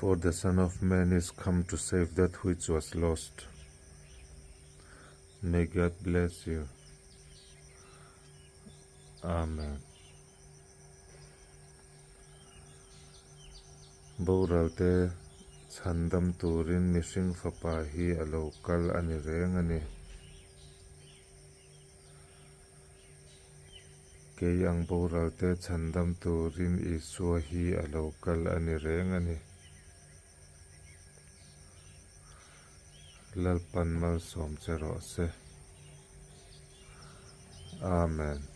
For the Son of Man is come to save that which was lost. May God bless you. Amen. Boralte chhandam turin mihring fapa hi a lo kal a ni reng a ni. Kei ang boralte chhandam turin Isua hi a lo kal a ni reng a ni. Lalpan malsawm che rawh se. Amen.